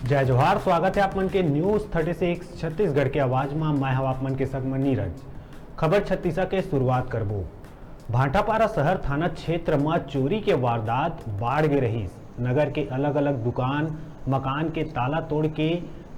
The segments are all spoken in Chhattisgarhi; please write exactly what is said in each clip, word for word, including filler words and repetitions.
जय जोहार, स्वागत है आप मन के News Thirty Six छत्तीसगढ़ के आवाज मा। मैं हव आप मन के संग म नीरज। खबर छत्तीसा के शुरुआत करबो। भाटापारा शहर थाना क्षेत्र म चोरी के वारदात बाढ़ गे रहिस। नगर के अलग-अलग दुकान, मकान के ताला तोड़ के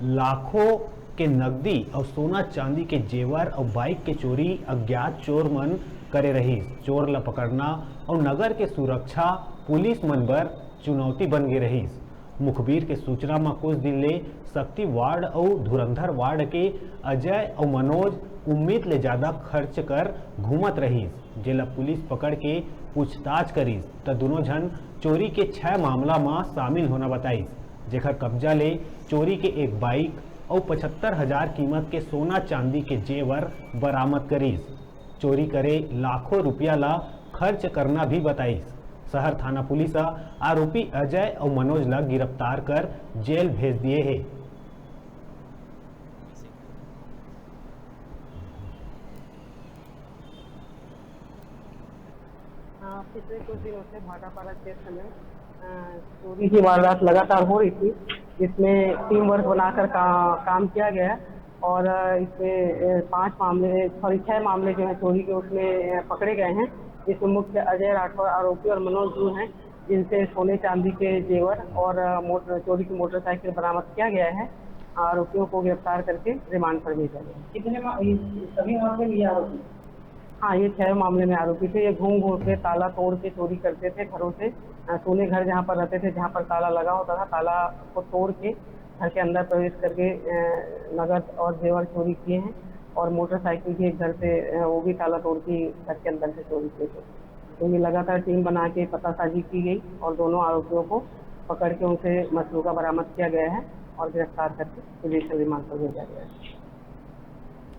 लाखों के नकदी अउ सोना चांदी के जेवर अउ बाइक के चोरी अज्ञात चोर मन करे रहिस। चोर ल पकड़ना अउ नगर के सुरक्षा पुलिस मन बर चुनौती बन गे रहिस। मुखबिर के सूचना म कुछ दिन ले शक्ति वार्ड अउ धुरंधर वार्ड के अजय अउ मनोज उम्मीद ले ज्यादा खर्च कर घूमत रहिस, जेला पुलिस पकड़ के पूछताछ करिस, त दुनों झन चोरी के छह मामला म शामिल होना बताइस, जेकर कब्जा ले चोरी के एक बाइक अउ पचहत्तर हजार कीमत के सोना चांदी के जेवर बरामद करिस। चोरी करे लाखों रुपया ला खर्च करना भी बताइस। शहर थाना पुलिस ह आरोपी अजय अउ मनोज ला गिरफ्तार कर जेल भेज दिए हे। हाँ, पिछले कुछ दिनों से भाटापारा क्षेत्र में अ, चोरी की वारदात लगातार हो रही थी, जिसमें टीम वर्क बनाकर का, काम किया गया है और अ, इसमें अ, पांच मामले, सॉरी, छह मामले जो है चोरी के, उसमें अ, पकड़े गए हैं, जिसमें मुख्य अजय राठौर आरोपी और मनोज जू हैं, जिनसे सोने चांदी के जेवर और अ, मोटर, चोरी की मोटरसाइकिल बरामद किया गया है। आरोपियों को गिरफ्तार करके रिमांड पर भेजा गया। कितने मा-, ये सभी मामले में ये आरोपी? हाँ, ये छह मामले में आरोपी थे। ये घूम घूम के ताला तोड़ के चोरी करते थे घरों से। अ, सोने घर जहाँ पर रहते थे, जहाँ पर ताला लगा होता था, ताला को तोड़ के घर के अंदर प्रवेश करके अ, नगद और जेवर चोरी किए हैं और मोटरसाइकिल भी एक घर से अ, वो भी ताला तोड़ के घर के अंदर से चोरी किए थे। तो ये लगातार टीम बना के पतासाजी की गई और दोनों आरोपियों को पकड़ के उनसे मसरूका बरामद किया गया है और गिरफ्तार करके जुडिशियल रिमांड पर भेजा गया है।